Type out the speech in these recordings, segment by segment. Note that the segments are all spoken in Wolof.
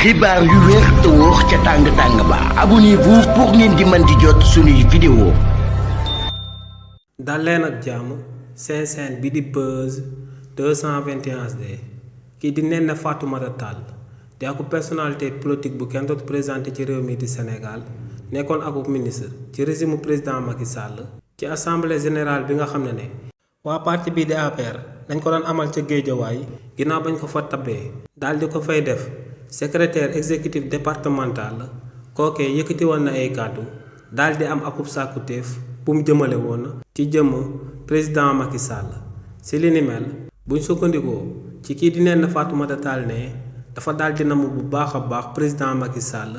xibaar yu wér te wóor ca tàng-tàng ba abonnez-vous pour ngeen di mën di jot suñuy vidéo. dal leen ak jàmm seen chaîne bi di Buzz 221 HD kii di Néné Fatoumata Tall di aku personnalité politique bu kenn dootu présenté ci réew mi di Sénégal nekkoon akub ministre ci régime président Macky Sall ci assemblée générale bi nga xam ne waa parti bii di APR dañ ko doon amal ca Géejawaay ginnaaw bañ ko fa tabbee daal di ko fay def secrétaire exécutif départemental kookee yëkkati woon na ay kàddu daal di am akub sàkkutéef bu mu jëmale woon ci jëmm président Macky Sall si li ni mel buñ sukkandikoo ci kii di Néné Fatoumata Tall ne dafa daal di namu bu baax a baax président Macky Sall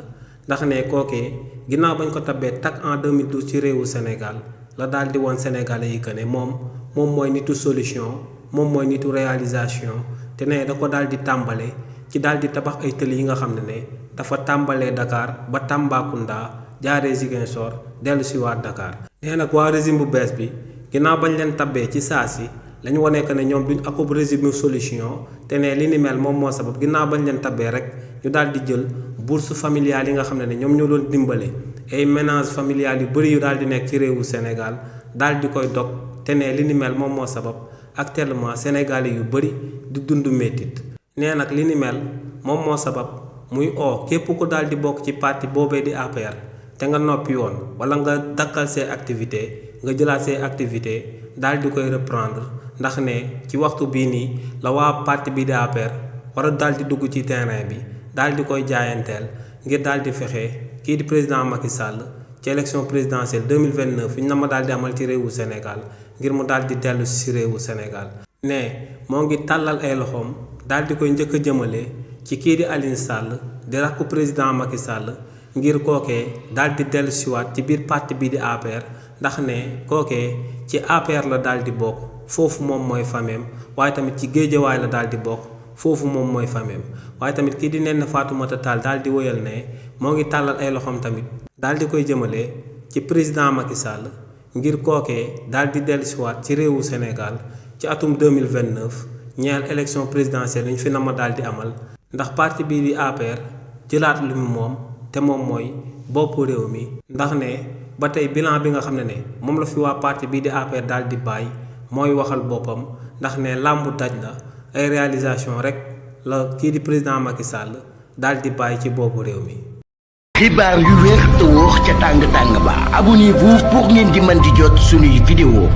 ndax ne kookee ginnaaw bañ ko tabbee tak en 2012 ci réewu Sénégal la daal di woon Sénégalais yi que ne moom mooy nitu solution moom mooy nitu réalisation te ne da ko daal di tàmbale ci daal di tabax ay tëli yi nga xam ne dafa tàmbalee Dakar ba Tambacounda jaaree Ziguinchor dellu si waat Dakar. nee nag waa régime bu bees bi ginnaaw bañ leen tabbee ci saa si lañu wane que ne ñoom duñ akub régime solution te ne li ni mel moom moo sabab ginnaaw bañ leen tabbee rek ñu daal di jël bourse familiale yi nga xam ne ñoom ñoo doon dimbale ay ménage familial yu bëri yu daal di nekk ci réewu Sénégal daal di koy dog te ne li ni mel moom moo sabab actuellement Sénégalais yu bëri di dund méttit. nee nag li ni mel moom moo sabab muy képp ku daal di bokk ci parti boobee di APR te nga noppi woon wala nga dakkal see activité nga jëlaat see activité daal di koy reprendre ndax ne ci waxtu bii nii la waa parti bi di APR war a daal di dugg ci terrain bi daal di koy jaayanteel ngir daal di fexe kii di président Macky Sall ci élection présidentielle 2029 fi ñu na ma daal di amal ci réewu Sénégal ngir mu daal di dellu si réewu Sénégal ne moo ngi tàllal ay loxoom daal di koy njëkk a jëmale ci kii di Aliou Sall di rakku président Macky Sall ngir kookee daal di dellu siwaat ci biir parti bii di APR ndax ne kookee ci APR la daal di bokk foofu moom mooy fameem waaye tamit ci Géejawaay la daal di bokk foofu moom mooy fameem waaye tamit kii di Néné Fatoumata Tall daal di woyal ne moo ngi tàllal ay loxoom tamit daal di koy jëmale ci président Macky Sall ngir kookee daal di dellu siwaat ci réewu Sénégal ci atum 2029 ñeel élection présidentielle yi ñu fi na ma daal di amal ndax parti bii di APR jëlaat lu mu moom te moom mooy boppu réew mi ndax ne ba tey bilan bi nga xam ne moom la fi waa parti bii di APR daal di bàyyi mooy waxal boppam ndax ne làmbu daj la ay réalisation rek la kii di président Macky Sall daal di bàyyi ci boppu réew mi. xibaar yu wér te wóor ca tàng-tàng ba abonnez-vous pour ngeen di mën di jot suñuy vidéo.